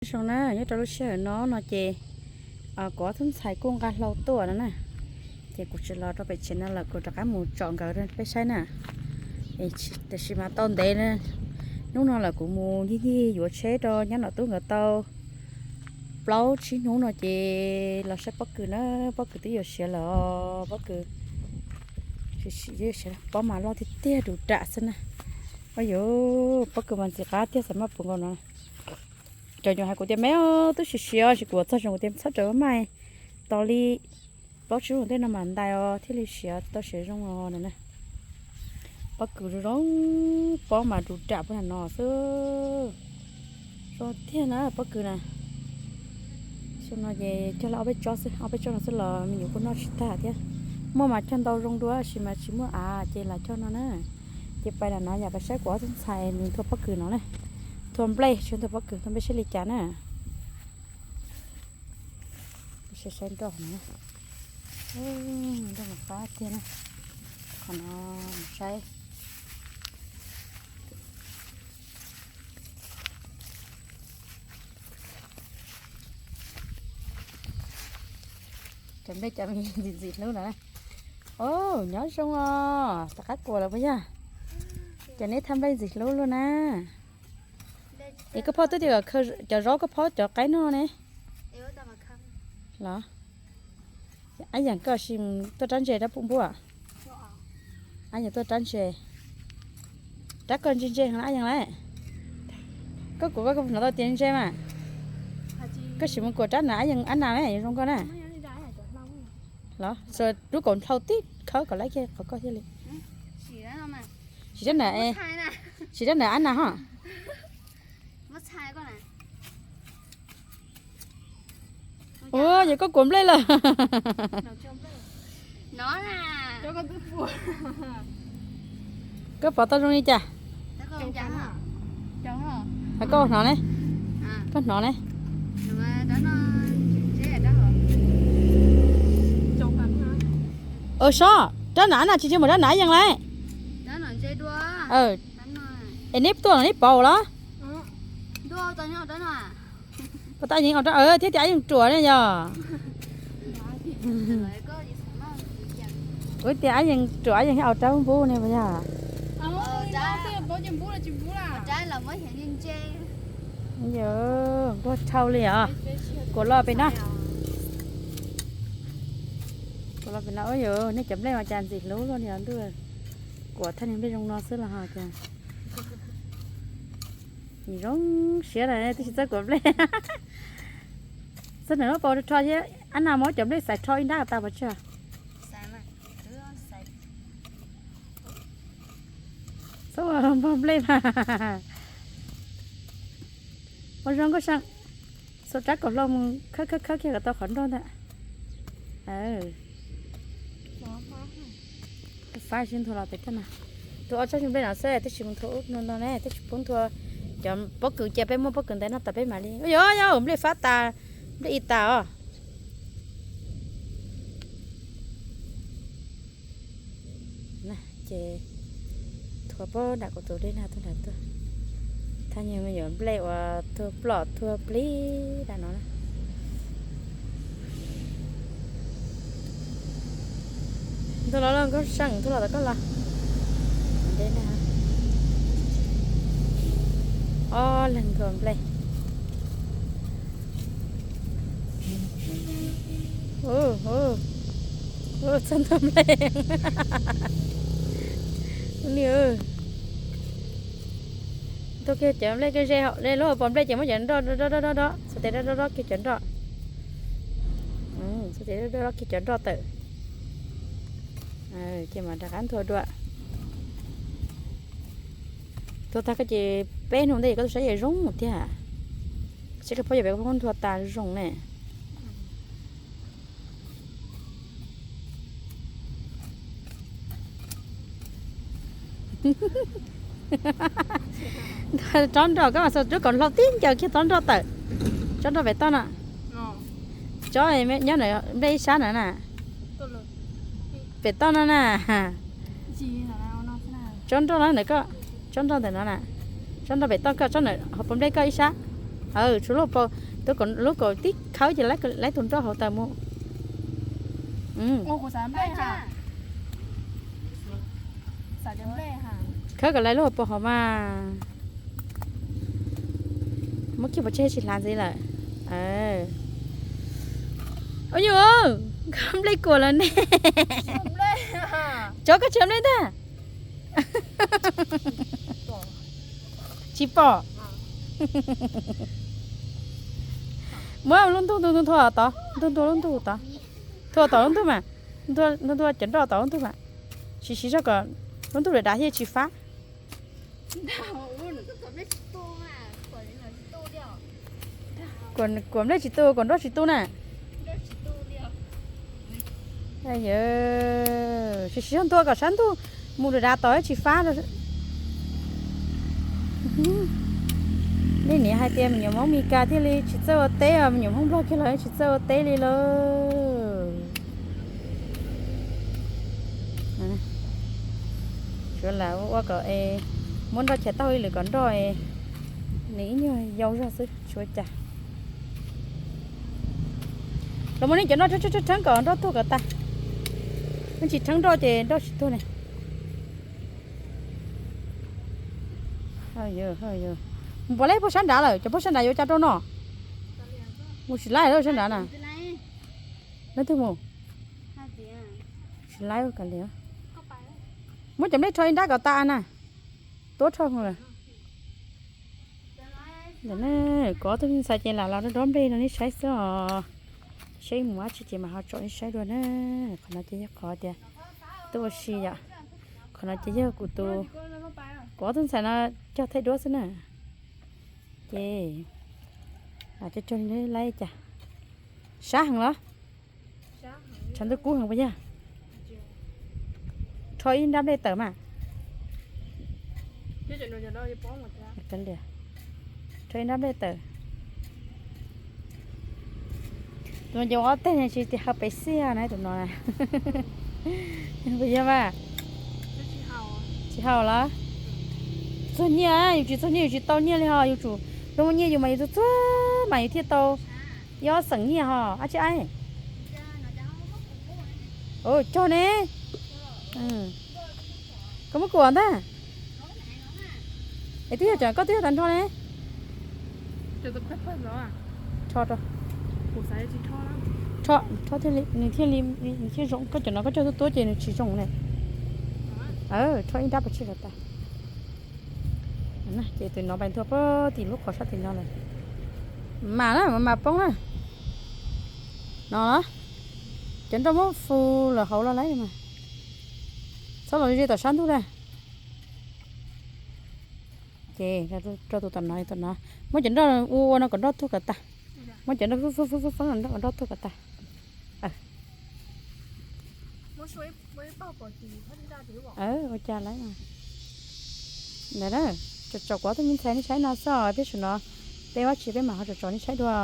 Zoo na, nyob rau lub sij hawm no no ces kuv ob tug ntxhais kuj nqa hlau tuaj no na, ces kuv tsis los rau pem tsev no lawm, kuv rov qab mus tsom nkawd rau peb saib na. Tiam sis mas tau ntev, hnub no lawm kuv mus ncig ncig yuav tsheb rau nyab nom tub nkawd tau plaub tsib hnub no ces los saib pob kws na, pob kws twb yuav siav lawm os, pob kws siav, pob mas loj tiag tiag, du ram xwb na. Ua yuav pob kws mas ntxim qab tiag, xav maj puv nkaus no. Cov nyuam hais kuv tias me twb siav siav, sis kuv txog zoo kuv tias txhob rawm maj, tos li plaub tsib hnub ntej no mas ntais os thiaj li siav tau siav zoo os no na. Pob kws zoo zoo, pob mas du ram puag nram no xwb. Zoo tiag na pob kws na. Xyoo no ces cog lawm ob peb tsob xwb, ob peb tsob no xwb los me nyuam kuj noj tsis tag thiab. Muaj mas cog ntau zoo dua sis mas tsis muaj av ces lam cog no na. Ces pais nram no yam pais saib kuv ob tug ntxhais nws nthua pob kws no na. Nthua nplej, tsis nthua pob kws, nthua nplej saib li cas na. Saib saib nroj no, nroj mas qab tiag na. Qhov no mus saib. Cov nplej cov me ntxim ntxim hlub no. Au, nyob zoo os, rov qab kuam lawm puas yog? Cov neb thaj nplej ntxim hlub luaj na. Es koj phob twb tias cov zaub koj phob cov qaib noj ne. Los, ab yeem koj sim tuaj rab ntses rab pum npua. Ab yeem tuaj rab ntses. Rab koj ntse ntse heev ab yeem lauj. Koj kuam koj hnov tau tias ntse mas. Koj sim mus kuam rab na ab yeem ab nas yuav zoo koj na. Los, rub kaum hlau tib khawb kom laib kiag qhov koj thiaj li. Sim rab na, sim rab na ab nas ho. Ua yog koj kuam nplej lawm. Koj pov tau zoo li cas? Koj hnov ne, koj hnov ne. Sob, rab na ab nas tsis ntse mas rab na ab yeem lauj. Es neb tuaj los neb pov los? Pov tau yeej thiab tias ab yeej ruam ne yog. Kuv tias ab yeej ruam ab yeej thiab au rab npub ne puas yog? Nquag dhau li os. Kuam los pem no. Kuam los pem no, ua yog nej cov nplej mas cas ntxim hlub luaj li os ntuj. Kuam thaj niag nplej zoo no xwb los ho cas. Nws zoo siab na, twb tsis txawj kuam nplej. Txog ntawm lub pas rho thiab, ab nas muab cov nplej xaiv rho ib nrab tas pov tseg. Txhob npog nplej mas. Ua zoo nkauj seem, xuas rab kaum hlau mus khawb khawb khawb kiag kom tau qhov nroj ntag. Fab sib nthua los pem toj no. Nthua ob tsob nplej no xwb, twb tsis mus nthua ub no ne, twb tsis pub nthua. Cov pob kws cia peb muab pob kws ntawd noj tas peb mam li. Yog yog nplej fab tas, nplej i tas os. Ces nthua pob nram kuv tus dej nag tuaj nram tuaj. Thaj nyuag me nyuam nplej uas tuag plom tuag plig nram no na. Nthua los los nkauj seem, nthua los tom koj los. Dej nag. Ob leeg nthua nplej. Txog nthua nplej. Ni, nthua kiag cov nplej kiag ze, lub hauv paus nplej ces muab cov nroj dob dob dob dob, xuas tes dob dob dob kiag cov nroj. Xuas tes dob dob dob kiag cov nroj tawm. Ces mam rov qab nthua dua. Nthua tag koj ces peb hnub ntej koj tuaj saib yeej zoo tiag. Saib koj phob yuav peb koj phob nthua tas zoo ne. Tsob nroj koj mas xuas rub kom hlau tib ncaws kiag tsob nroj tawm. Tsob nroj pem toj no. Tsob nyob nplej ib sab na na. Pem toj no na. Tsob nroj no ntawm koj, tsob nroj ntawm no na. Tsob nroj pem toj koj, tsob ntawm hauv paus nplej koj ib sab. Tshuav lub hauv paus, lub kaum tib khawb ces laib tus nroj hauv taws mus. Khawb kom laib lub hauv paus hauv mas. Muab kiag pov tseg tsis hlav ntxiv lawm. Ua nyuj, koj nplej kuam lawm ne. Tsov koj tsis nplej ntag. Tsis pom. Muab lub ntug ntua tod, ntua ntua lub ntug tod. Ntua tom lub ntug mas, ntua cov nroj tom lub ntug mas. Siv siv zog kom lub ntug dav dav thiaj tsis fab. Kuam nplej tsis tu, kuam nroj tsis tu na. Siv siv zog ntua kom sab ntug mus dav dav tod tsis fab. Nej niam hais tias me nyuam Hmoob Mes Kas thiaj li tsis txawj ua teb os, me nyuam Hmoob Nplog kiag los tsis txawj ua teb li lauj. Tsuav lam ua kom es muab nroj chaws tau ib lwm kom nroj es nws ib nyuag yau zog xwb tsis ua cas. Los muab nej cov nroj rheeb rheeb kom nroj tuag kom tag. Nej tsis rheeb nroj ces nroj tsis tuag ne. Mus pov leb pog sab nrad lawm, cov pog sab nrad yuav ua cas rau no. Mus tsis laib lawm sab nrad na. Leej twg mus? Tsis laib kav liam. Muab cov nplej rho ib nrab kom tas na. Tuab rho lawm. Ntawm no kuv ob tug ntxhais ces lam los dob dob nplej rau nej saib xwb os. Seb mus dab tsi ces mam ho tsom nej saib dua na. Qhov no ces yog qhov tias tuaj ua si yom. Qhov no ces yog kuv tus, kuv ob tug ntxhais no cog thaij duab xwb na. Ces lam cog cog li laib cas. Sab heev los? Tshav ntuj kub heev puas yog? Rho ib nrab nplej tawm mas. Rho ib nrab nplej tawm. Tus no ces ua ob teg tsis tias haw pes xij na tus no. Puas yog mas? Tsis haum los? Txuag nyiaj, yus tsis txuag nyiaj yus tsis tau nyiaj li ho, yus tsum zoo nyiaj yus mas yus txuag txuag mas yus thiaj tau ib ob xeem nyiaj ho dab tsi aib. Cog ne. Koj muab kuam ntag. Es twb yog cov koj twb yog tas nrho ne. Rho, rho thiaj li, nws thiaj li, nws thiaj zoo. Koj cov no koj cog tuab tuab ces nws tsis zoo ne. Rho ib nrab pas tseg kom tas. Ces tus no pais ntua puag tim lub qhov sab tim no lawm. Mas na, mas poob na. No los, cov nroj muab fu lawm hauv los lawm mas. Txhob los ze tom sab ntug na. Ces rau tus tom no, tom no. Muab cov nroj ua ua no kom nroj tuag kom tas. Muab cov nroj foob foob foob foob kom nroj tuag kom tas. Ua cas lawm. Ntawd na, tsom tsom kuv ob tug me ntxhais nej saib no xwb os, peb sawv no, peb ua tsi peb mam ho tsom tsom nej saib dua.